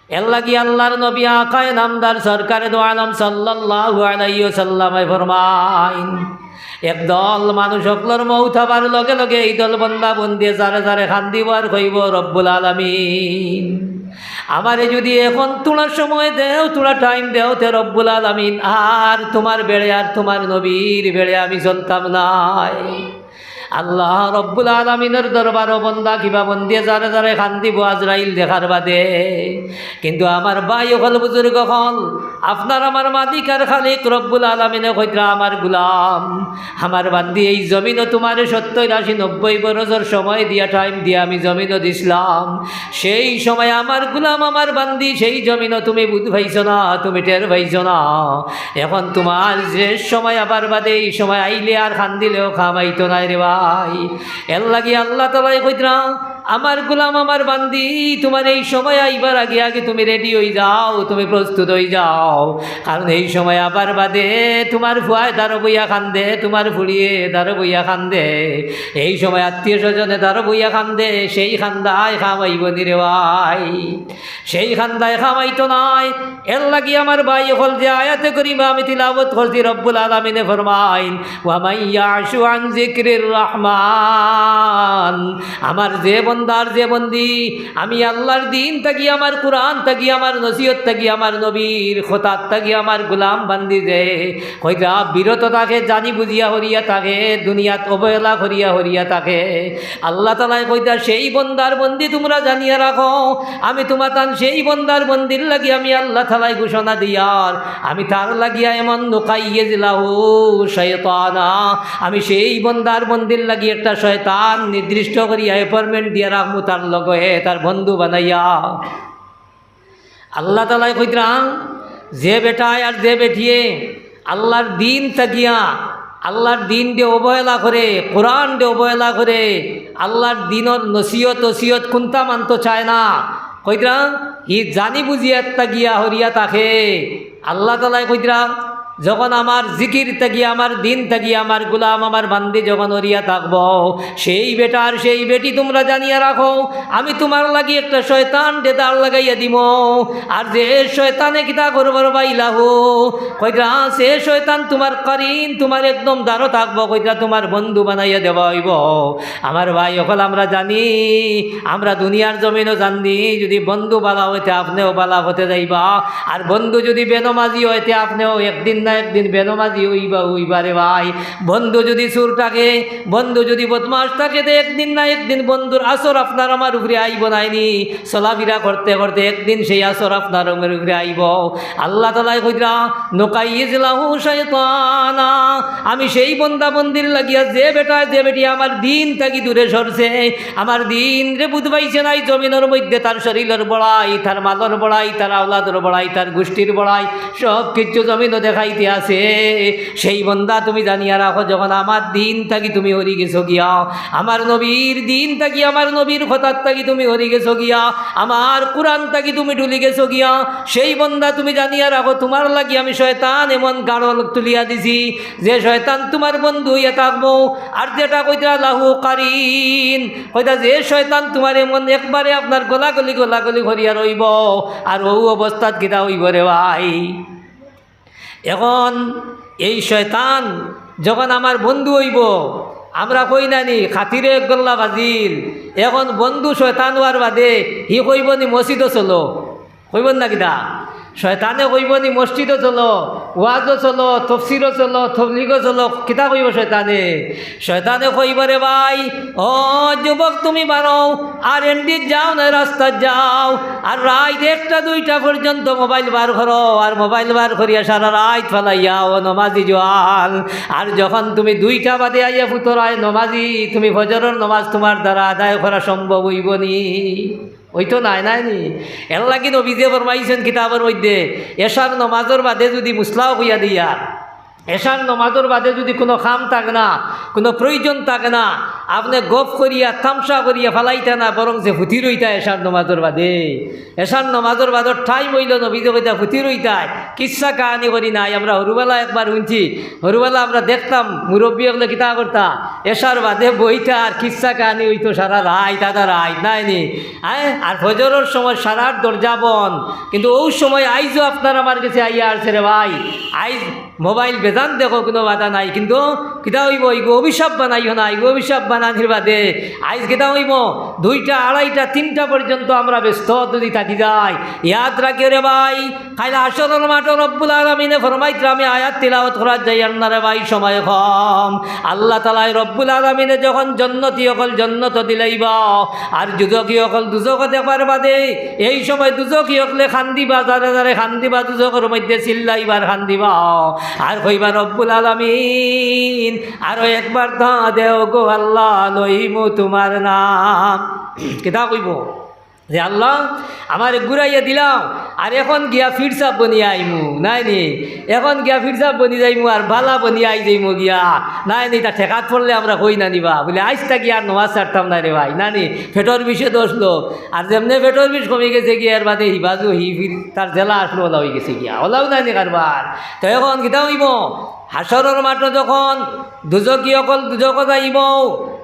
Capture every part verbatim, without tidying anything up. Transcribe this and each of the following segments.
এর লাগি আল্লাহর নবী আকায়ে নামদার সরকারে দো আলম সাল্লাল্লাহু আলাইহি ওয়াসাল্লামে ফরমাইন, একদল মানুষ অকলর মউত অইবার লগে লগে এই দল বন্দা বন্দিয়ে জারে জারে কান্দিবো আর কইবো, "রব্বুল আলামিন, আমারে যুদি এখন থুড়া সময় দেও, থুড়া টাইম দেও, তে রব্বুল আলামিন আর তুমার বেড়ে আর তুমার নবীর বেড়ে আমি চলতাম নায়।" আল্লাহ রব্বুল আলামিনর দরবারো বন্দা কিবা বন্দিয়ে জারে জারে কান্দিবো আজরাইল দেখার বাদে। কিন্তু আমার ভাই অকল, বুজুর্গ অকল, আপনার আমার মালিক আর খালিক রব্বুল আলামিনে কইতরা, "আমার গুলাম, আমার বান্দি, এই জমিনো তুমারে সত্তইর, আশি, নব্বই বরসর সময় দিয়া, টাইম দিয়া আমি জমিনো দিছলাম। সেই সময় আমার গুলাম, আমার বান্দি, সেই জমিনো তুমি বুঝ পাইছো না, তুমি টের পাইছো না। এখন তুমার যে সময় আবার বাদে, এই সময় আইলে আর কান্দিলেও কাম আইতো নায় রে ভাই।" এর লাগি আল্লাহ তাআলায় কইতরা, "আমার গুলাম, আমার বান্দি, তুমার এই সময় আইবার আগে আগে তুমি রেডি অই যাও, তুমি প্রস্তুত অই যাও, কারণ এই সময় আবার বাদে তুমার ফুয়ায় দারো বইয়া কান্দে, তুমার ফুড়িয়ে দারো বইয়া কান্দে, এই সময় আত্মীয় স্বজনে দারো বইয়া কান্দে, সেই কান্দায় কাম আইবো নি রে ভাই, সেই কান্দায় কাম আইতো নায়।" এর লাগি আমার ভাই অকল, যে আয়াতে করিমা আমি তিলাওয়াত করছি, রব্বুল আলামিনে ফরমাইন, "ওয়া মান ইয়াশু আন যিকরির রহমান", আমার যে বন্দার যে বন্দি, আমি আল্লাহর দিন থাকি, আমার কুরআন থাকি, আমার নসিহত থাকি, আমার নবীর খতাত থাকি আমার গুলাম বান্দি যে কইতরা বিরত থাকে, জানি বুঝিয়া হরিয়া থাকে, দুনিয়াত অবহেলা করিয়া হরিয়া থাকে, আল্লাহ তাআলায় কইতরা, "সেই বন্দার বন্দি তুমরা জানিয়া রাখো, আমি তুমাতান সেই বন্দার বন্দির লাগি আমি আল্লাহ তাআলায় ঘোষণা দিয়ার, আমি তার লাগিয়া এমন নুকাইয়িজ লাহু শাইতানা, আমি সেই বন্দার বন্দির লাগি একটা শয়তান নির্দিষ্ট করিয়া অ্যাপয়েন্টমেন্ট দিয়া রাখমু তার লগে, তার বন্ধু বানাইয়া।" আল্লাহ তাআলায় কইতরা, যে বেটায় আর যে বেটিয়ে আল্লাহর দিন থাকিয়া, আল্লাহর দিনরে অবহেলা করে, কোরআনরে অবহেলা করে, আল্লাহর দিনর নসিহত ওসিয়ত কুন্তা মানতো চায় না, কইতরা, ই জানি বুঝিয়া থাকিয়া হরিয়া থাকে। আল্লাহ তাআলায় কইতরা, যখন আমার জিকির থাকি, আমার দিন থাকি, আমার গুলাম, আমার বান্দি যখন হরিয়া থাকবো, সেই বেটা আর সেই বেটি তুমরা জানিয়া রাখো, আমি তুমার লাগি একটা শয়তানরে দাঁড় লাগাইয়া দিমু। আর যে শয়তানে কিতা করবো রে ভাই লাহু, কইতরা, সে শয়তান তুমার করিন, তুমার একদম দাঁড়ো থাকবো, কইতরা, তুমার বন্ধু বানাইয়া দেওয়া অইবো। আমার ভাই অকল, আমরা জানি, আমরা দুনিয়ার জমিনো জানি, যুদি বন্ধু বালা অয় তে আপনেও বালা পথে যাইবা, আর বন্ধু যুদি বেনমাজি অয় তে আপনেও একদিন না একদিন বেনমাজি অইবা, অইবা রে ভাই। বন্ধু যুদি চুর থাকে, বন্ধু যুদি বদমাশ থাকে, তে একদিন না একদিন বন্ধুর আসর আপনার আমার উপরে আইবো নায় নি। চলাফিরা করতে করতে একদিন সেই আসর আপনার আমার উপরে আইবো। আল্লাহ তাআলায় কইতরা, "নুকাইয়িজ লাহু শাইতানা", আমি সেই বন্দা বন্দির লাগিয়া, যে বেটা যে বেটি আমার দিন থাকি দূরে সরছে, আমার দিনরে বুঝ পাইছে না, এই জমিনর মধ্যে তার শরীলর বড়াই, তার মালর বড়াই, তার আওলাদর বড়াই, তার গোষ্ঠীর বড়াই, সব কিছু জমিনো দেখাইতে আছে। সেই বন্দা তুমি জানিয়া রাখো, যখন আমার দিন থাকি তুমি হরি গেছো গিয়া, আমার নবীর দিন থাকি, আমার নবীর খতাত থাকি তুমি হরি গেছো গিয়া, আমার কোরআন থাকি তুমি ঢুলি গেছো গিয়া, সেই বন্দা তুমি জানিয়া রাখো, তুমার লাগি আমি শয়তান এমন গাড়ল তুলিয়া দিছি, যে শয়তান তুমার বন্ধু অইয়া থাকবো। আর যেটা কইতরা লাহু কারিন, কইতরা যে শয়তান তুমার এমন একবারে আপনার গলাগলি গলাগলি করিয়া রইবো, আর অউ অবস্থাত কিতা অইবো রে ভাই? এখন এই শয়তান যখন আমার বন্ধু অইবো, আমরা কই না নি, খাতিরে এক গল্লা বাজিল। এখন বন্ধু শয়তান অওয়ার বাদে হি কইবো নি, "মসজিদো চলো", কইবো না কিতা? শয়তানে কইবো নি, "মসজিদো চলো, ওয়াজো চলো, তফসিরো চলো, তবলিগো চলো", কিতা কইবো শয়তানে? শয়তানে কইবো, "রে ভাই, ও যুবক, তুমি বারও, আর এন্ডিত যাও না, রাস্তাত যাও, আর রাইত একটা দুইটা পর্যন্ত মোবাইল বার করো, আর মোবাইল বার করিয়া সারা রাইত ফালাইয়া ও নমাজি জোয়ান, আর যখন তুমি দুইটা বাদে আইয়া ফুতরায় নমাজি, তুমি ফজরর নমাজ তুমার দ্বারা আদায় করা সম্ভব অইবো নি?" অইতো নায়, নায় নি? এর লাগি নবীজিয়ে ফরমাইছইন কিতাবর মধ্যে, এশার নমাজর বাদে যুদি মুসলাও কইয়া দিয়ার, এশার নমাজর বাদে যুদি কুনু কাম থাকে না, কুনু প্রয়োজন থাকে না, আপনে গফ করিয়া, তামশা করিয়া ফালাইতা না, বরং যে ফুতি রইতা এশার নমাজর বাদে। এশার নমাজর বাদর টাইম অইলো, নবীজি কইতা ফুতি রইতায়, কিচ্ছা কাহানি করি নাই। আমরা হুরুবালা একবার হুনছি, হুরুবালা আমরা দেখতাম, মুরব্বি অকলে কিতা করতা, এশার বাদে বইতা আর কিচ্ছা কাহানি অইতো সারা রাইত, আধা রাইত, নায় নি? হ্যাঁ, আর ফজরর সময় সারার দরজা বন্ধ। কিন্তু অউ সময় আইজও আপনার আমার গেছে আইয়া আছে রে ভাই, আইজ মোবাইল বেজান দেখো, কুনু বাধা নাই, কিন্তু কিতা অইবো, ইগু অভিশাপ বানাইও না, ইগু অভিশাপ বানানির বাদে আইজ কিতা অইবো, দুইটা, আড়াইটা, তিনটা পর্যন্ত আমরা ব্যস্ত যদি থাকি যাই। ইয়াদ রাখিও রে ভাই, কাইল হাশরর মাঠো রব্বুল আলামিনে ফরমাইতরা, আমি আয়াত তিলাওয়াত করাত যাইয়ার না রে ভাই, সময় কম। আল্লাহ তাআলায় রব্বুল আলামিনে যখন জন্নতি অকল জন্নত দিলাইবা, আর দুজখি অকল দুজখো দেখবার বাদে এই সময় দুজখি অকলে কান্দিবা, জারে জারে কান্দিবা, দুজখর মধ্যে চিল্লাইবার কান্দিবা, আর কইবা, "রব্বুল আলামিন, আরো একবার তা দেও গো আল্লাহ, লইমু তুমার নাম।" কিতা কইবো? যে, "আল্লাহ, আমারে ঘুরাইয়া দিলাও, আর এখন গিয়া ফিরসাব বনিয়া আইমু, নায় নি? এখন গিয়া ফিরসাব বনি যাইমু, আর বালা বনিয়া আই যাইমু গিয়া, নায় নি? তা ঠেকাত পড়লে আমরা কই না নিবা।" বুলে, "আইজ থাকি আর নমাজ ছাড়তাম না রে ভাই, নায় নি? পেটর বিষে দোষ লো।" আর যেমনে পেটর বিষ কমি গেছে গিয়া, এর বাদে হিবাজু হি ফির তার জেলা আসলো, ওলা অই গেছে গিয়া, ওলাও নায় নি কারবার। তো এখন কিতা অইবো? হাশরর মাঠো যখন দুজখি অকল দুজখো যাইবো,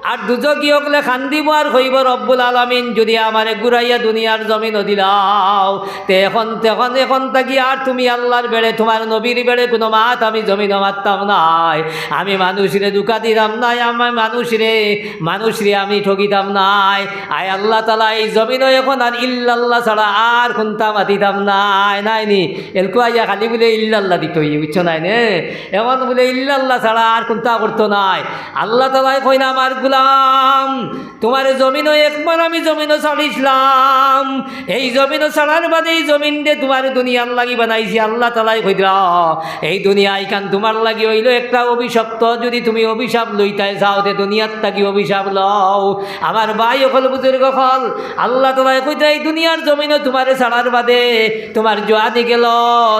আর দুজখি অকলে কান্দিবো আর কইবো, "রব্বুল আলামিন, যদি আমারে ঘুরাইয়া দুনিয়ার জমিনো দিলাও, তে এখন, তখন, এখন থাকি আর তুমি আল্লাহর বেড়ে, তুমার নবীর বেড়ে কুনু মাত আমি জমিনো মাততাম নায়, আমি মানুষরে ধুকা দিতাম নায়, আমি মানুষরে, মানুষরে আমি ঠগিতাম নায়।" আয় আল্লাহ তাআলা, এই জমিনো এখন আর ইল্লাল্লাহ ছাড়া আর কুন্তা মাতিতাম নায়, নায় নি? এলকু আইয়া খালি বুলে ইল্লাল্লাহ দিতো, বুঝছো নায় নে? এখন বুলে ইল্লাল্লাহ ছাড়া আর কুন্তা করতো নায়। আল্লাহ তাআলায় কইন, "আমার গুলাম, তুমারে জমিনো একবার আমি জমিনো ছাড়িছলাম, এই জমিনো ছাড়ার বাদে এই জমিনরে তুমারে দুনিয়ার লাগি বানাইছি।" আল্লাহ তাআলায় কইরা, "এই দুনিয়া ইখান তুমার লাগি অইলো একটা অভিশপ্ত, যদি তুমি অভিশাপ লইতায় চাও, তে দুনিয়ার থাকি অভিশাপ লও।" আমার ভাই অকল, বুজুর্গ অকল, আল্লাহ তাআলায় কইরা, "এই দুনিয়ার জমিনো তুমারে ছাড়ার বাদে তুমার জোয়ানি গেল,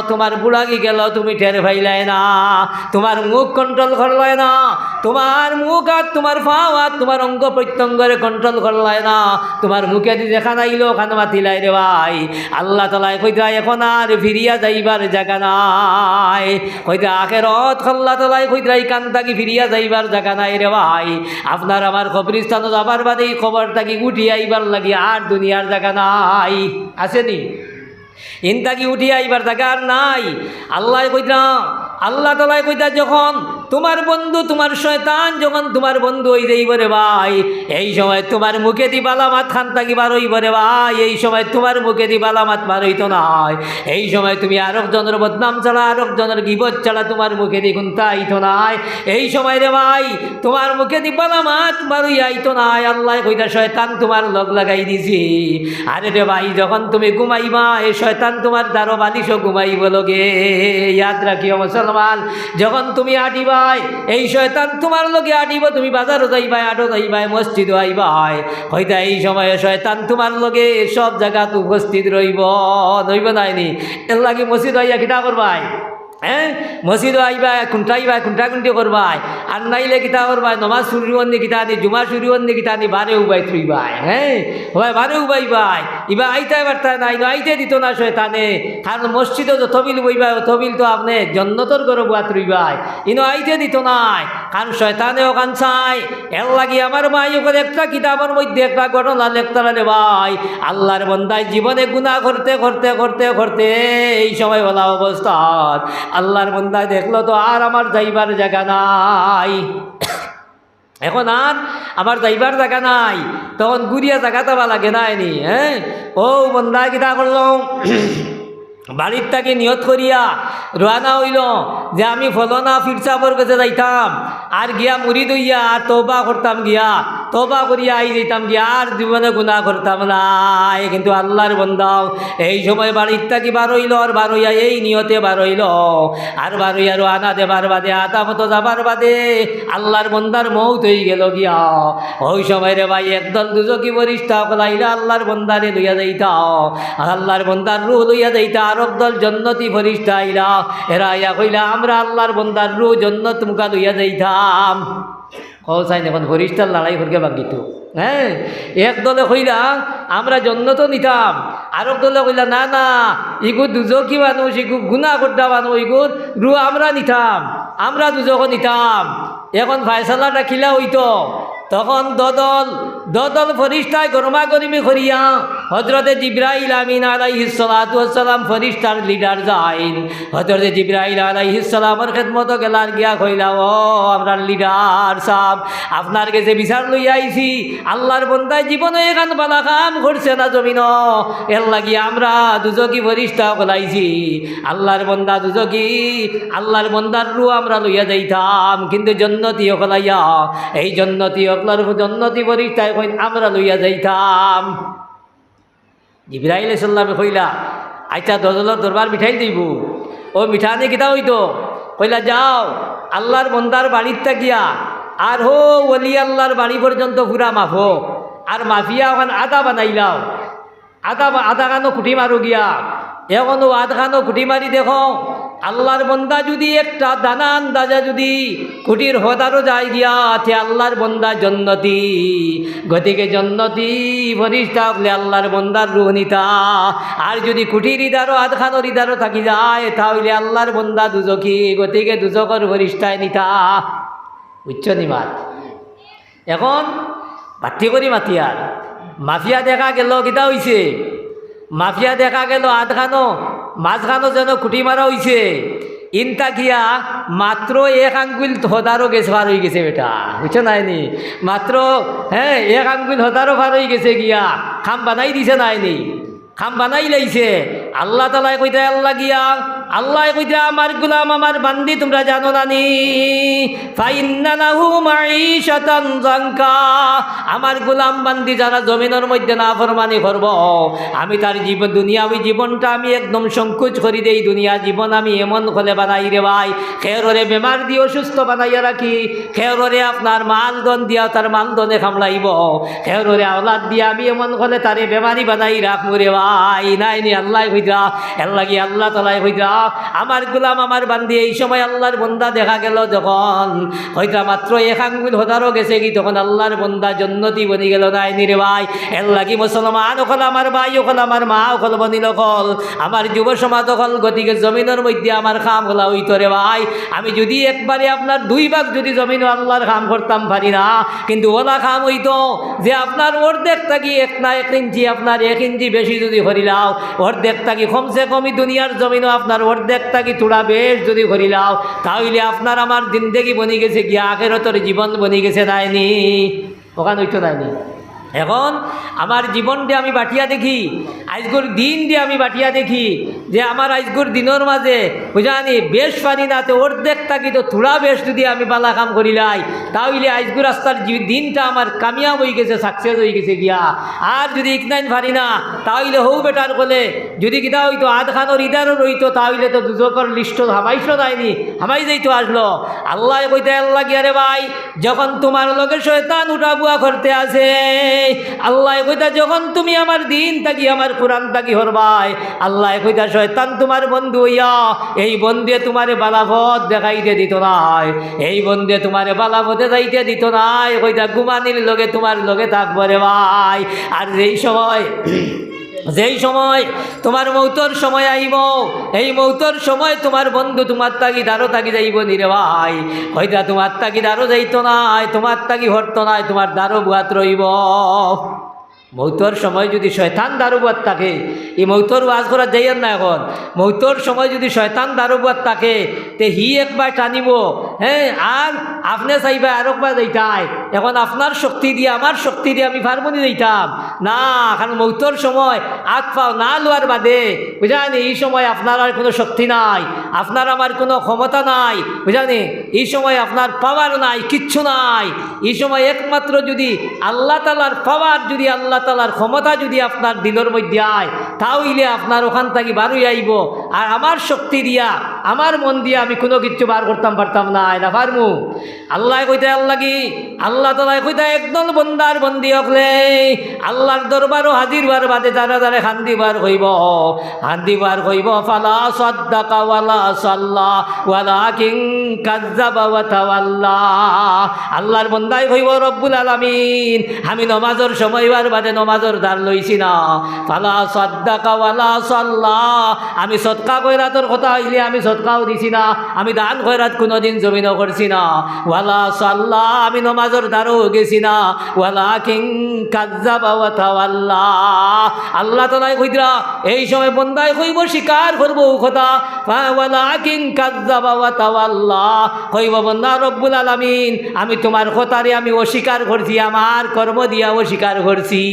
তুমার বুড়াগি গেল, তুমি টের পাইলায় না, তুমার মুখ কন্ট্রোল করলায় না, তুমার মুখ আর তুমার পাও আর তুমার অঙ্গ প্রত্যঙ্গরে কন্ট্রোল করলায় না, তুমার মুখেদি যেখান আইলো ওখান মাতিলায় রে ভাই।" আল্লাহ তাআলায় কইরা, "এখন আর ফিরিয়া যাইবার জাগা নাই।" কইরা, আখেরত আল্লাহ তাআলায় কইরা, "ইখান থাকি ফিরিয়া যাইবার জাগা নাই রে ভাই। আপনার আমার কবরস্থানো যাবার বাদে ই কবর থাকি উঠি আইবার লাগি আর দুনিয়ার জাগা নাই।" আছে নি? ইন থাকি উঠি আইবার জাগা আর নাই। আল্লায় কইরা, আল্লাহ তাআলায় কইরা, যখন তুমার বন্ধু, তুমার শয়তান যখন তুমার বন্ধু অই যাইবো রে ভাই, এই সময় তুমার মুখেদি বালা মাত খান থাকি বার অইবো রে ভাই, এই সময় তুমার মুখেদি বালা মাত বার অইতো নায়। এই সময় তুমি আরক জনর বদনাম ছাড়া, আরক জনর গিবত ছাড়া তুমার মুখেদি কুন্তা আইতো নায়। এই সময় রে ভাই, তুমার মুখেদি বালা মাত বার অইয়া আইতো নায়। আল্লায় কইরা, "শয়তান তুমার লগ লাগাই দিছি।" আরে রে ভাই, যখন তুমি ঘুমাইবায়, এই শয়তান তুমার দারো বালিশো ঘুমাইবো লগে। ইয়াদ রাখিও মুসলমান, যখন তুমি আটিবায়, এই শয়তান তুমার লগে আটিবো। তুমি বাজারো যাইবায়, আটো যাইবায়, মসজিদো আইবায়, কইরা এই সময় শয়তান তুমার লগে সব জাগাত উপস্থিত রইবো, রইবো নায় নি? এর লাগি মসজিদো আইয়া কিতা করবায়? হ্যাঁ, মসজিদো আইবায়, কুন্টাইবায়, কুন্টাকুন্টি করবায়, আর নাইলে কিতা করবায়? নমাজ শুরু অর নি কিতা নি, জুমা শুরু অর নি কিতা নি, বারে উবাইত রইবায়। হ্যাঁ, অবায় বারে উবাইবায়, ইবা আইতায় পারতায় নায়, ইনো আইতে দিতো না শয়তানে। কারণ মসজিদো যত বিল বইবায়, অত বিল তো আপনে জন্নতর ঘরো বওয়াত রইবায়, ইনো আইতে দিতো নায়। কারণ শয়তানে অখান চায়। এর লাগি আমার ভাই অকল, একটা কিতাবর মধ্যে একটা ঘটনা লেখতারা রে ভাই, আল্লার বন্দায় জীবনে গুনা করতে, করতে, করতে, করতে এই সময় অলা অবস্থাত আল্লার বন্দায় দেখলো তো আর আমার যাইবার জাগা নাই। এখন আর আমার যাইবার জাগা নাই, তখন ঘুরিয়া জাগা চাবা লাগে নায় নি, হ্যাঁ? অউ বন্দায় কিতা করলো? বাড়ির থাকি নিয়ত করিয়া রওয়ানা অইলো যে আমি ফলনা পীর সাবর গেছে যাইতাম, আর গিয়া মুরিদ অইয়া আর তওবা করতাম গিয়া, তওবা করিয়া আই যাইতাম গিয়া, আর জীবনে গুনা করতাম নায়। কিন্তু আল্লার বন্দাও এই সময় বাড়ির থাকি বার অইলো, আর বার অইয়া এই নিয়তে বার অইলো, আর বার অইয়া রওয়ানা দেবার বাদে, আধা পথো যাবার বাদে আল্লার বন্দার মউত অইগেলো গিয়া। অউ সময় রে ভাই, একদল দুজখি ফিরিস্তা অকল আইলা আল্লার বন্দারে লইয়া যাইতা। আর আল্লার বন্দার রুহ লইয়া যাইতা, আরক দল জন্নতি ফিরিস্তা আইলা। এরা আইয়া কইলা, "আমরা আল্লার বন্দার রুহ জন্নত মুখা লইয়া যাইতাম।" কও চাইন, এখন ফিরিস্তার লড়াই করিয়া বাগিত। হ্যাঁ, এক দলে কইলা, "আমরা জন্নতো নিতাম," আরক দলে কইলা, "না, না, ইগু দুজকি মানুষ, ইগু গুনা করডা মানুষ, ইগুর রু আমরা নিতাম, আমরা দুজকো নিতাম।" এখন ফয়সালাটা কিলা অইতো? তখন দদল দদল ফিরিস্তায় গরমাগরমি করিয়া হযরতে জিব্রাইল আমিন আলাইহিস সালাতু ওয়াস সালাম ফিরিস্তার লিডার যাইন। হযরতে জিব্রাইল আলাইহিস সালামর খেদমতো গেলার গিয়া কইলা, "ও আমরার লিডার সাব, আপনার গেছে বিচার লইয়া আইছি। আল্লার বন্দায় জীবনো এখান বালা কাম করছে না জমিনো, এর লাগি আমরা দুজকি ফিরিস্তা অকল আইছি। আল্লার বন্দা দুজকি, আল্লার বন্দার রু আমরা লইয়া যাইতাম, কিন্তু জন্নতি অকল আইয়া, এই জন্নতি অকলর, জন্নতি ফিরিস্তায় কইন আমরা লইয়া যাইতাম।" জিব্রাইল আলাইহিস সালামে কইলা, "আইচ্ছা, দদলর দরবার মিঠাই দিবো।" ও মিঠানি কিতা অইতো? কইলা, "যাও, আল্লার বন্দার বাড়িত গিয়া আর হো ওলি আল্লার বাড়ি পর্যন্ত পুরা মাফো, আর মাফিয়া ওখান আধা বানাইলাও, আধা বা-, আধা খানো কুটি মারো গিয়া, এখনো আধা খানো কুটি মারি দেখো, আল্লার বন্দা যুদি একটা দানা আন্দাজা যুদি কুটির হদারো যায় গিয়া, তে আল্লার বন্দা জন্নতি।" গতিকে জন্নতি ফিরিস্তা অকলে আল্লার বন্দার রু নিতা। আর যুদি কুটির ইদারো, আধ খানোর ইদারো থাকি যায়, তা অইলে আল্লার বন্দা দুজকি, গতিকে দুজকর ফিরিস্তায় নিতা। বুঝছো নি মাত? এখন বাট্টি করি মাতিয়ার। মাফিয়া দেখা গেল, কিতা অইছে? মাফিয়া দেখা গেল আধ খানো, মাঝ খানো যেন কুটি মারা অইছে। ইনতা গিয়া মাত্র এক আঙ্গুল হদারো গেছে, পার অই গেছে বেটা, বুঝছো নায় নি? মাত্র, হ্যাঁ, এক আঙ্গুল হদারো পার অই গেছে গিয়া, কাম বানাই দিছে নায় নি? কাম বানাই লাইছে। আল্লাহ তাআলায় কইতা, আল্লাহ গিয়া, আল্লায় কইতা, "আমার গুলাম, আমার বান্দি, তুমরা জানো না নি? ফাইন্না লাহু মাঈশাতান জানকা।" আমার গুলাম বান্দি যারা জমিনর মধ্যে নাফরমানি করবো, আমি তার জীবন, দুনিয়াবি জীবনটা আমি একদম সংকোচ করি দেই। দুনিয়া জীবন আমি এমন করে বানাই রে ভাই, কেউররে বেমার দিয়া অসুস্থ বানাইয়া রাখি, কেউররে আপনার মাল ধন দিয়া তার মাল ধনে কামড়াইবো, কেউররে আওলাদ দিয়া আমি এমন করে তারে বেমারি বানাই রাখমু রে ভাই। নায় নি আল্লায় কইতা, এর লাগি আল্লাহ তাআলায় কইতা, আমার গুলাম, আমার বান্দি, এই সময় আল্লার বন্দা দেখা গেল যখন, কইতা মাত্র এক আঙ্গুল হদারো গেছে গি, তখন আল্লার বন্দা জন্নতি বনি গেল, নায় নি রে ভাই? এর লাগি মুসলমান অকল, আমার ভাই অকল, আমার মা অকল, বইন অকল, আমার যুব সমাজ অকল, গতিকে জমিনর মধ্যে আমার কাম অলা অইতো রে ভাই। আমি যুদি একবারে আপনার দুই ভাগ যুদি জমিনো আল্লার কাম করতাম পারি না, কিন্তু অলা কাম অইতো যে আপনার অর্ধেক থাকি এক না এক ইঞ্চি, আপনার এক ইঞ্চি বেশি যুদি করিলাও, অর্ধেক থাকি কমসে কম ই দুনিয়ার জমিনো আপনার অর্ধেক থাকি থুড়া বেশ যুদি করিলাও, তা অইলে আপনার আমার জিন্দেগি বনি গেছে গিয়া, আখেরাতর জীবন বনি গেছে, নায় নি? অখান অইতো নায় নি? এখন আমার জীবনরে আমি বাটিয়া দেখি, আইজকুর দিনরে আমি বাটিয়া দেখি, যে আমার আইজকুর দিনর মাঝে, বুঝানি, বেশ পারি না, তে অর্ধেক থাকি তো থুড়া বেশ যুদি আমি বালা কাম করিলাই, তা অইলে আইজকুর আস্তা জি-, দিনটা আমার কামিয়াব অই গেছে, success অই গেছে গিয়া। আর যুদি ইকনাইন পারি না, তা অইলে হউ বেটার কলে যুদি কিতা অইতো, আধ খানোর ইদারো রইতো, তা অইলে তো দুজকর list-ও হামাইছো নায় নি, হামাই যাইতো আছলো। আল্লায় কইতা, এর লাগি আরে ভাই, যখন তুমার লগে শয়তান উঠাবুয়া করতে আছে, আল্লায় কইতা, যখন তুমি আমার দিন থাকি, আমার কোরআন থাকি হরবায়, আল্লায় কইতা, শয়তান তুমার বন্ধু অইয়া, এই বন্ধুয়ে তুমারে বালা পথ দেখাইতে দিতো নায়, এই বন্ধুয়ে তুমারে বালা পথে যাইতে দিতো নায়। কইতা, ঘুমানির লগে তুমার লগে থাকবো রে ভাই। আর যেই সময় যেই সময় তুমার মউতর সময় আইবো, এই মউতর সময় তুমার বন্ধু তুমার থাকি দারো থাকি যাইবো নি রে ভাই। কইতা, তুমার থাকি দারো যাইতো নায়, তুমার থাকি হরতো নায়, তুমার দারো বুয়াত রইবো। মউতর সময় যুদি শয়তান দারো বুয়াত থাকে, ই মউতর ওয়াজ করাত যাইয়ার না এখন, মউতর সময় যুদি শয়তান দারো বুয়াত থাকে, তে হি একবার টানিবো, হ্যাঁ, আর আপনে চাইবা আরকবার যাইতায়। এখন আপনার শক্তি দিয়া, আমার শক্তি দিয়া আমি পারমু নি যাইতাম? না, কারণ মউতর সময় আত পাও না লওয়ার বাদে, বুঝানি, ই সময় আপনার আর কুনু শক্তি নাই, আপনার আমার কুনু ক্ষমতা নাই, বুঝানি, ই সময় আপনার power নাই, কিচ্ছু নাই। ই সময় একমাত্র যুদি আল্লাহ তাআলার power, যুদি আল্লাহ তাআলার ক্ষমতা যুদি আপনার দিলর মধ্যে আয়, তা অইলে আপনার অখান থাকি বার অইয়া আইবো। আর আমার শক্তি দিয়া, আমার মন দিয়া আমি কুনু কিচ্ছু বার করতাম পারতাম নায়, না পারমু? আল্লায় কইতা, আল্লাহ কি, আল্লাহ তাআলায় কইতা, একদল বন্দার বন্দি অকলে আল্লাহর দরবারো হাজির অওয়ার বাদে তারা তারে কান্দিবো আর কইবো, কান্দিবো আর কইবো, "ফালা সাদ্দাকা ওয়ালা সাল্লা ওয়ালাকিন কাজ্জাবা ওয়া তাওয়াল্লা।" আল্লাহর বন্দায় কইবো, "রব্বুল আলামিন, আমি নমাজর সময় অওয়ার বাদে নমাজর ধার লইছি না।" ফালা সাদ্দাকা ওয়ালা সাল্লা, আমি সদকা খয়রাতর কথা অইলে আমি সদকাও দিছি না, আমি দান খয়রাত কুনুদিন জমিনো করছি না। ওয়ালা সাল্লা, আমি নমাজর ধারো গেছি না। ওয়ালাকিন কাজ্জাবা ওয়া তাওয়াল্লা। আল্লাহ তাআলায় কইতরা, এই সময় বন্দায় কইবো, স্বীকার করবো অউ কথা। ফা-, ওয়ালাকিন কাজ্জাবা ওয়া তাওয়াল্লা। কইবো, বন্দা, রব্বুল আলামিন, আমি তুমার কথারে আমি অস্বীকার করছি, আমার কর্ম দিয়া অস্বীকার করছি।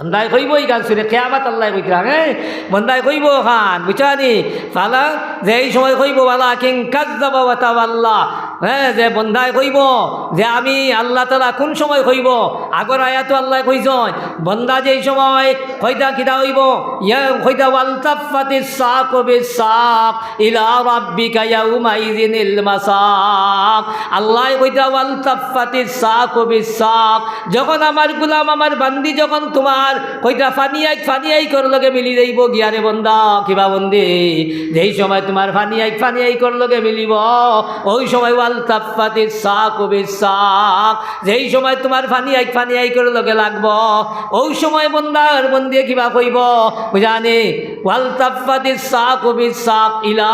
বন্দায় কইবো, ইখান সুরে কিয়ামত আল্লায় কইতরা, হ্যাঁ? বন্দায় কইবো অখান, বুঝছনি? ফালা, যে এই সময় কইবো, "ওয়ালাকিন কাজ্জাবা ওয়া তাওয়াল্লা।" হ্যাঁ, যে বন্দায় কইবো যে, "আমি আল্লাহ তাআলা," কুন সময় কইবো? আগর আয়াতো আল্লায় কইছইন, বন্দা যেই সময় কইতা কিতা অইবো? ইয়া কইতা, "ওয়ালতাফাতিস সাকু বিস সাক ইলা রাব্বিকা ইয়াউমাইযিনিল মাসাক।" আল্লায় কইতা, "ওয়ালতাফাতিস সাকু বিস সাক।" যখন আমার গুলাম, আমার বান্দি যখন তুমার কইতা ফানি আইক ফানি আইকর লগে মিলি যাইবো গিয়া রে বন্দা, কিবা বন্দি, যেই সময় তুমার ফানি আইক ফানি আইকর লগে মিলিবো, অউ সময় ওয়ালতাফাতিস সাকু বিস সাক, যেই সময় তুমার ফানি আইক ফানি আইকর লগে লাগবো, অউ সময় বন্দার বন্দিয়ে কিবা কইবো, বুঝছনি? ওয়ালতাফাতিস সাকু বিস সাক ইলা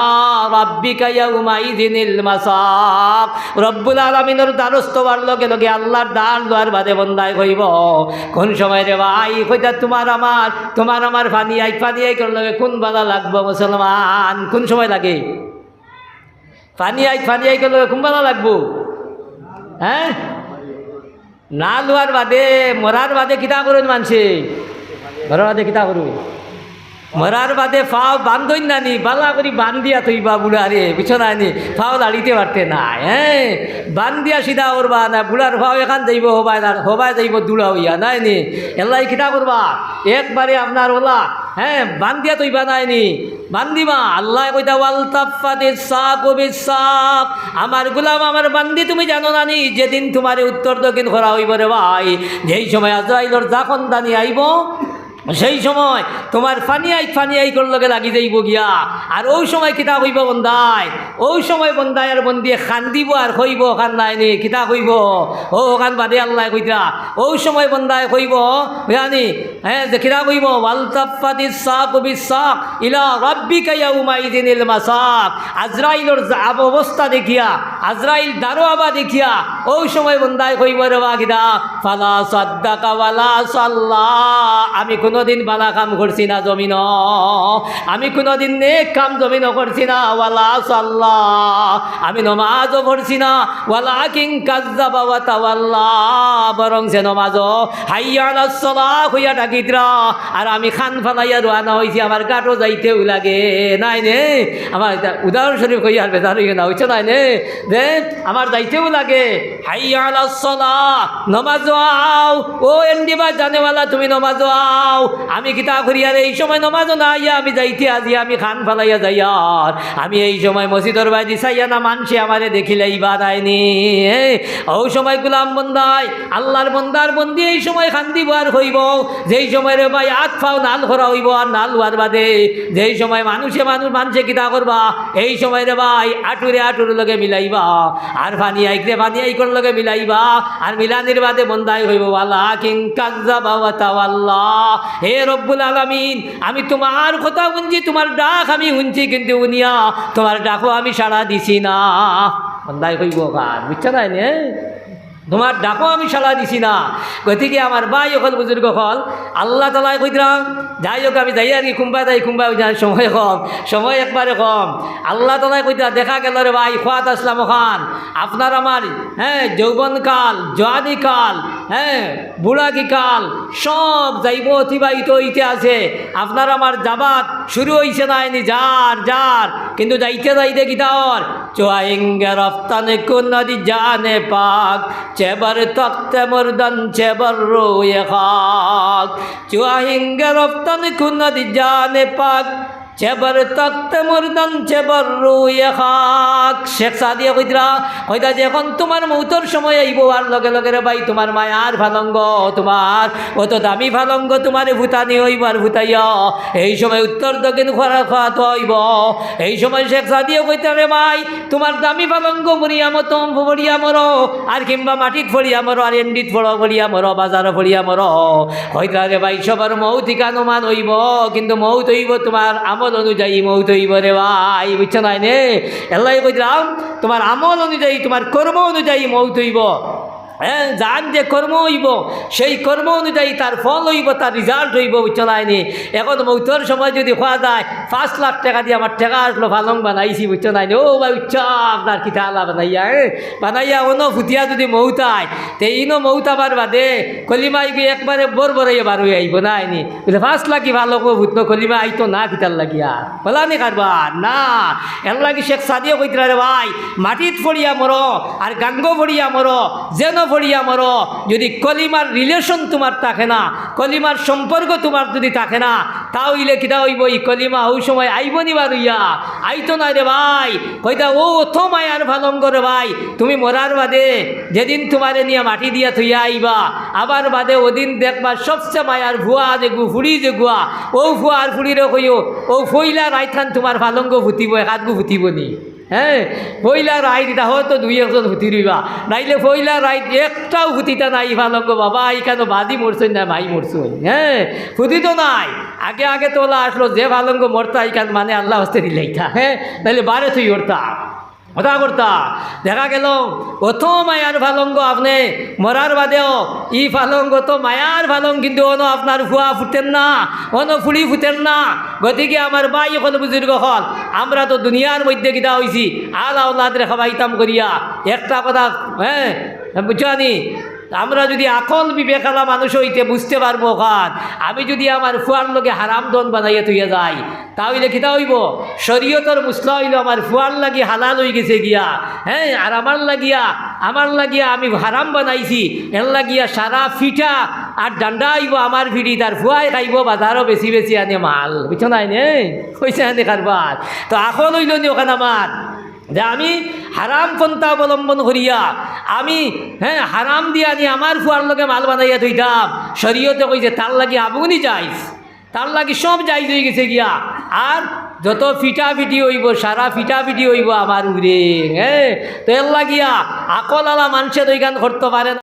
রাব্বিকা ইয়াউমাইযিনিল মাসাক। রব্বুল আলামিনর দ্বারস্থ অওয়ার লগে লগে আল্লাহর ধার লওয়ার বাদে বন্দায় কইবো, কুন সময় রে ভাই? কইতা, তুমার আমার, তুমার আমার ফানি আইক ফানি আইকর লগে কুন বালা লাগবো মুসলমান? কুন সময় লাগে? ফানি আইক ফানি আইকর লগে কুন বালা লাগবো? হ্যাঁ? না লওয়ার বাদে, মরার বাদে কিতা করইন মানষে? মরার বাদে কিতা করইন? মরার বাদে ফাও বান্ধইন না নি, বালা করি বান্ধিয়া থইবা বুড়ারে, বুঝছো না নি? ফাও লাড়িতে পারতে নায়, হ্যাঁ? বান্ধিয়া সিধা করবা না, বুড়ার ফাও এখান যাইবো, হবায় না, হবায় যাইবো দুলা অইয়া, নায় নি? এল্লাই কিতা করবা? একবারে আপনার অলা, হ্যাঁ, বান্ধিয়া থইবা, নায় নি? বান্ধিবা, আল্লায় কইতা, "ওয়ালতাফাতিস সাকু বিস সাক।" আমার গুলাম, আমার বান্দি, তুমি জানো না নি, যেদিন তুমারে উত্তর দক্ষিণ করা অইবো রে ভাই, যেই সময় আজরাইলর জাখন দানি আইবো, সেই সময় তুমার ফানি আইক ফানি আইকর লগে লাগি যাইবো গিয়া। আর অউ সময় কিতা কইবো বন্দায়? অউ সময় বন্দায় আর বন্দিয়ে কান্দিবো আর কইবো, অখান নায় নি, কিতা কইবো? অউ অখান বাদে আল্লায় কইতরা, অউ সময় বন্দায় কইবো, জানি, হ্যাঁ, যে কিতা কইবো, "ওয়ালতাফাতিস সাকু বিস সাক ইলা রাব্বিকা ইয়াউমাইযিনিল মাসাক।" আজরাইলর যা-, আব-, অবস্থা দেখিয়া, আজরাইল দাঁড়াওয়া দেখিয়া, অউ সময় বন্দায় কইবো রে বা কিতা, "ফালা সাদ্দাকা ওয়ালা সাল্লা।" আমি কুনুদিন বালা কাম করছি না জমিনো, আমি কুনুদিন নেক কাম জমিনো করছি না। "ওয়ালা সাল্লা", আমি নমাজও পড়ছি না। "ওয়ালাকিন কাজ্জাবা ওয়া তাওয়াল্লা", বরং সে নমাজও হাইয়া আলাস সালাহ কইয়া ডাকিতরা, আর আমি কান ফালাইয়া রওয়ানা অইছি, আমার ঘাটো যাইতেও লাগে, নায় নি? আমার ইটা উদাহরণস্বরূপ কইয়ার বেজার অইও না, বুঝছো, নায় নি? যে আমার যাইতেও লাগে, হাইয়া আলাস সালাহ, নমাজো আও, ও এন্ডিবা জানেওয়ালা, তুমি নমাজো আও। আমি কিতা করিয়ার এই সময় নমাজো না আইয়া আমি যাইতে আজি, আমি কান ফালাইয়া যাইয়ার। আমি এই সময় মসজিদর বায়দি চাইয়া না, মানষে আমারে দেখিলাইবা, নায় নি? অউ সময় গুলাম বন্দায়, আল্লাহর বন্দার বন্দি এই সময় কান্দিবো আর কইবো, যেই সময় রে ভাই আত ফাও নাল করা অইবো আর নাল অওয়ার বাদে, যেই সময় মানষে মানুষ, মানষে কিতা করবা, এই সময় রে ভাই আটুরে আটুর লগে মিলাইবা, আর ফানি আইকরে ফানি আইকর লগে মিলাইবা, আর মিলানির বাদে বন্দায় কইবো, "ওয়ালাকিন কাজ্জাবা ওয়া তাওয়াল্লা।" হে রব্বুল আলামিন, আমি তুমার কথা হুনছি, তুমার ডাক আমি হুনছি, কিন্তু হুনিয়া তুমার ডাকো আমি সাড়া দিছি না। বন্দায় কইবো কার, বুঝছো না নি? তুমার ডাকো আমি সাড়া দিছি না। গতিকে আমার ভাই অকল, বুজুর্গ অকল, আল্লাহ তাআলায় কইতরা, যাই হোক, আমি যাইয়ার কি, কুম্বা যাই, কুম্বা অউ যাই, সময় কম, সময় একবারে কম। আল্লাহ তাআলায় কইতরা, দেখা গেলো রে ভাই, কওয়াত আছলাম অখান, আপনার আমার, হ্যাঁ, যৌবনকাল, জোয়ানিকাল, হ্যাঁ, বুড়াকিকাল, সব যাইবো, অতিবাহিত অইতে আছে। আপনার আমার যাবার শুরু অইছে, নায় নি? যার, যার, কিন্তু যাইতে যাইতে কিতা অর? چو آهنگ رفتن کند جان پاک، چه بر تخت مردن چه بر روی خاک. چو آهنگ رفتن کند جان پاک، چه بر تخت مردن چه بر روی خاক. শেখ সাদিয়ে কইতরা, কইতা যে অখন তুমার মউতর সময় আইবো, আর লগে লগে রে ভাই তুমার মায়ার ফালঙ্গ, তুমার অত দামি ফালঙ্গ তুমারে ফুতানি অইবো আর ফুতাইয়া এই সময় উত্তর দক্ষিণ খোয়া-, খোয়াত অইবো। এই সময় শেখ সাদিয়ে কইতরা রে ভাই, তুমার দামি ফালঙ্গ পড়িয়া মতো পড়িয়া মরো, আর কিংবা মাটিত পড়িয়া মরো, আর এন্ডিত পড়ো পড়িয়া মরো, বাজারো পড়িয়া মরো। কইতরা রে ভাই, সবার মউত ইখান অমান অইবো, কিন্তু মউত অইবো তুমার আমল অনুযায়ী মউত অইবো রে ভাই, বুঝছো নায় নে? এল্লাগি কইতরা, তুমার আমল অনুযায়ী, তুমার কর্ম অনুযায়ী মউত অইবো। হ্যাঁ, যার যে কর্ম অইবো, সেই কর্ম অনুযায়ী তার ফল অইবো, তার result অইবো, বুঝছো নায় নি? অখন মউতর সময় যুদি কওয়া যায়, "পাঁচ লাখ টেকা দিয়া আমার টেকা আসলো, ফালং বানাইছি", বুঝছো নায় নি? ও ভাই, উচ্চ আপনার কিতা আলা বানাইয়া, হ্যাঁ? বানাইয়া অনো ফুতিয়া যুদি মউত আয়, তে ইনো মউত আবার বাদে কলিমা ইগু একবারে বড় বড় ইয়া বার অইয়া আইবো নায় নি? বুলে, "পাঁচ লাখি ফালং ফুতনো কলিমা আইতো না কিতার লাগিয়া?" বলা নি কারবার? না। এরলাগি শেখ সাদিয়ে কইতরা রে ভাই, মাটিত পড়িয়া মরো, আর গাঙ্গো পড়িয়া মরো, যেনো পড়িয়া মরো, যুদি কলিমার relation তুমার থাকে না, কলিমার সম্পর্ক তুমার যুদি থাকে না, তা অইলে কিতা অইবো? ই কলিমা অউ সময় আইবো নি বার অইয়া? আইতো নায় রে ভাই। কইতা, ও অত মায়ার ফালঙ্গ রে ভাই, তুমি মরার বাদে যেদিন তুমারে নিয়া মাটি দিয়া থইয়া আইবা, আবার বাদে অদিন দেখবা সবচে মায়ার ফুয়া যেগু, ফুড়ি যেগুয়া, অউ ফুয়া আর ফুড়িরে কইও, অউ পয়লা রাইতখান তুমার ফালঙ্গ ফুতিবো, একাধগু ফুতিবো নি? হ্যাঁ, পয়লা রাইত ইটা হয়তো দুই একজন ফুতি রইবা, নাইলে পয়লা রাইত একটাও ফুতিতা নায় ই ফালঙ্গ, বাবা, ইখানো বাজি মরছইন না মাই মরছইন, হ্যাঁ, ফুতিতো নায়। আগে আগে তো অলা আসলো, যে ফালঙ্গ মরতা ইখান মানে আল্লার ওয়াস্তে দিলাইতা, হ্যাঁ, নাইলে বারে থুই অরতা। কথা করতা। দেখা গেল, অত মায়ার ফালঙ্গ আপনে মরার বাদেও, ই ফালঙ্গ অত মায়ার ফালং, কিন্তু অনো আপনার ফুয়া ফুতের না, অনো ফুড়ি ফুতের না। গতিকে আমার ভাই অকল, বুজুর্গ অকল, আমরা তো দুনিয়ার মধ্যে কিতা অইছি, আল আওলাদরে খাবাইতাম করিয়া, একটা কথা, হ্যাঁ, বুঝছো নি? আমরা যুদি আকল বিবেকআলা মানুষ অইতে বুঝতে পারবো অখান, আমি যুদি আমার ফুয়ার লগে হারাম ধন বানাইয়া থইয়া যাই, তা অইলে কিতা অইবো? শরীয়তর মসলা অইলো আমার ফুয়ার লাগি হালাল অইগেছে গিয়া, হ্যাঁ, আর আমার লাগিয়া, আমার লাগিয়া আমি হারাম বানাইছি, এরলাগিয়া সারা ফিটা আর ডান্ডা অইবো আমার ফিটিত, আর ফুয়ায় খাইবো বাজারো বেশি বেশি আনে মাল, বুঝছো নায় নি? পয়সা আনে কারবার। তো আকল অইলো নি অখান আমার, যে আমি হারাম পন্থা অবলম্বন করিয়া আমি, হ্যাঁ, হারাম দিয়া আনি আমার ফুয়ার লগে মাল বানাইয়া থইতাম, শরীয়তে কইছে তার লাগি আবুনি জায়েজ, তার লাগি সব জায়েজ অইগেছে গিয়া। আর যত ফিটাফিটি অইবো, সারা ফিটাফিটি অইবো আমার উপরে, হ্যাঁ। তো এরলাগিয়া আকলআলা মানষে তো ইখান করতো পারে না।